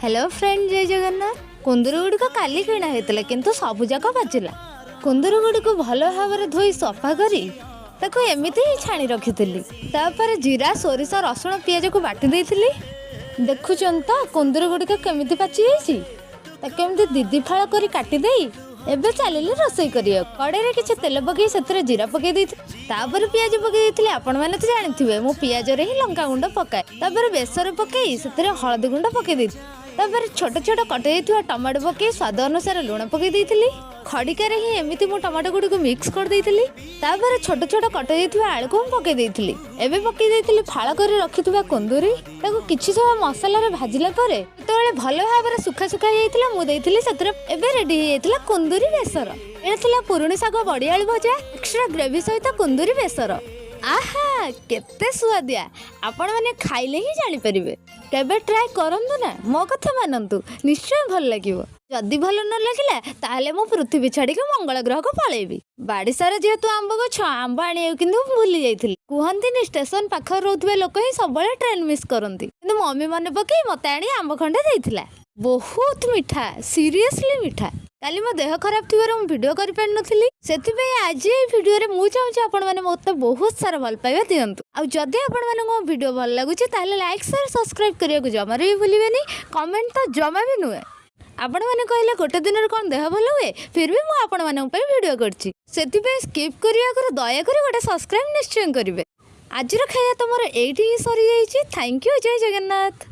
Hello friend, ଜୟ ଜଗନ୍ନାଥ। କୁନ୍ଦୁରି ଗୁଡ଼ିକ କାଲି କିଣା ହେଇଥିଲା, କିନ୍ତୁ ସବୁ ଯାକ ପାଚିଲା। କୁନ୍ଦୁରି ଗୁଡ଼ିକୁ ଭଲ ଭାବରେ ଧୋଇ ସଫା କରି ତାକୁ ଏମିତି ହିଁ ଛାଣି ରଖିଥିଲି। ତାପରେ ଜିରା, ସୋରିଷ, ରସୁଣ, ପିଆଜକୁ ବାଟି ଦେଇଥିଲି। ଦେଖୁଛନ୍ତି ତ କୁନ୍ଦୁରି ଗୁଡ଼ିକ କେମିତି ପାଚି ଯାଇଛି। ତାକୁ ଏମିତି ଦି ଦି ଫାଳ କରି କାଟିଦେଇ ଏବେ ଚାଲିଲି ରୋଷେଇ କରିବାକୁ। କଡ଼େଇରେ କିଛି ତେଲ ପକେଇ ସେଥିରେ ଜିରା ପକେଇ ଦେଇଥିଲି, ତାପରେ ପିଆଜ ପକେଇ ଦେଇଥିଲି। ଆପଣମାନେ ତ ଜାଣିଥିବେ, ମୁଁ ପିଆଜରେ ହିଁ ଲଙ୍କା ଗୁଣ୍ଡ ପକାଏ। ତାପରେ ବେସର ପକେଇ ସେଥିରେ ହଳଦୀ ଗୁଣ୍ଡ ପକେଇ ଦେଇଥିଲି। ତାପରେ ଛୋଟ ଛୋଟ କଟା ଯାଇଥିବା ଟମାଟୋ ପକେଇ ସ୍ୱାଦ ଅନୁସାରେ ଲୁଣ ପକେଇ ଦେଇଥିଲି। ଖଡ଼ିକାରେ ହିଁ ଏମିତି ମୁଁ ଟମାଟୋ ଗୁଡ଼ିକୁ ମିକ୍ସ କରିଦେଇଥିଲି। ତାପରେ ଛୋଟ ଛୋଟ କଟା ଯାଇଥିବା ଆଳୁକୁ ମୁଁ ପକେଇ ଦେଇଥିଲି। ଏବେ ପକେଇ ଦେଇଥିଲି ଫାଳ କରି ରଖିଥିବା କୁନ୍ଦୁରି। ତାକୁ କିଛି ସମୟ ମସଲାରେ ଭାଜିଲା ପରେ ଯେତେବେଳେ ଭଲ ଭାବରେ ଶୁଖା ଶୁଖା ହେଇଯାଇଥିଲା, ମୁଁ ଦେଇଥିଲି ସେଥିରେ। ଏବେ ରେଡି ହେଇଯାଇଥିଲା କୁନ୍ଦୁରି ବେସର। ଏଇଟା ଥିଲା ପୁରୁଣି ଶାଗ ବଡ଼ିଆଳୁ ଭଜା, ଏକ୍ସଟ୍ରା ଗ୍ରେଭି ସହିତ କୁନ୍ଦୁରି ବେସର। ଆହା, କେତେ ସୁଆଦିଆ! ଆପଣମାନେ ଖାଇଲେ ହିଁ ଜାଣିପାରିବେ। କେବେ ଟ୍ରାଏ କରନ୍ତୁ ନା, ମୋ କଥା ମାନନ୍ତୁ, ନିଶ୍ଚୟ ଭଲ ଲାଗିବ। ଯଦି ଭଲ ନ ଲାଗିଲା, ତାହେଲେ ମୁଁ ପୃଥିବୀ ଛାଡ଼ିକି ମଙ୍ଗଳ ଗ୍ରହକୁ ପଳେଇବି। ବାଡ଼ି ସାରା ଯେହେତୁ ଆମ୍ବ ଗଛ, ଆମ୍ବ ଆଣିବାକୁ କିନ୍ତୁ ମୁଁ ଭୁଲି ଯାଇଥିଲି। କୁହନ୍ତିନି, ଷ୍ଟେସନ ପାଖରେ ରହୁଥିବା ଲୋକ ହିଁ ସବୁବେଳେ ଟ୍ରେନ୍ ମିସ୍ କରନ୍ତି। କିନ୍ତୁ ମମି ମନେ ପକେଇ ମତେ ଆଣି ଆମ୍ବ ଖଣ୍ଡେ ଦେଇଥିଲା। ବହୁତ ମିଠା, ସିରିୟସଲି ମିଠା। କାଲି ମୋ ଦେହ ଖରାପ ଥିବାରୁ ମୁଁ ଭିଡ଼ିଓ କରିପାରିନଥିଲି। ସେଥିପାଇଁ ଆଜି ଏଇ ଭିଡ଼ିଓରେ ମୁଁ ଚାହୁଁଛି ଆପଣମାନେ ମୋତେ ବହୁତ ସାରା ଭଲ ପାଇବା ଦିଅନ୍ତୁ। ଆଉ ଯଦି ଆପଣମାନଙ୍କୁ ମୋ ଭିଡ଼ିଓ ଭଲ ଲାଗୁଛି, ତାହେଲେ ଲାଇକ୍, ସେୟାର, ସବସ୍କ୍ରାଇବ୍ କରିବାକୁ ଜମାରୁ ବି ଭୁଲିବେନି। କମେଣ୍ଟ ତ ଜମା ବି ନୁହେଁ। ଆପଣମାନେ କହିଲେ, ଗୋଟେ ଦିନରେ କ'ଣ ଦେହ ଭଲ ହୁଏ? ଫିର୍ ବି ମୁଁ ଆପଣମାନଙ୍କ ପାଇଁ ଭିଡ଼ିଓ କରିଛି। ସେଥିପାଇଁ ସ୍କିପ୍ କରିବା ଆଗରୁ ଦୟାକରି ଗୋଟେ ସବସ୍କ୍ରାଇବ୍ ନିଶ୍ଚୟ କରିବେ। ଆଜିର ଖାଇବା ତ ମୋର ଏଇଠି ହିଁ ସରିଯାଇଛି। Thank you, Jay Jagannath.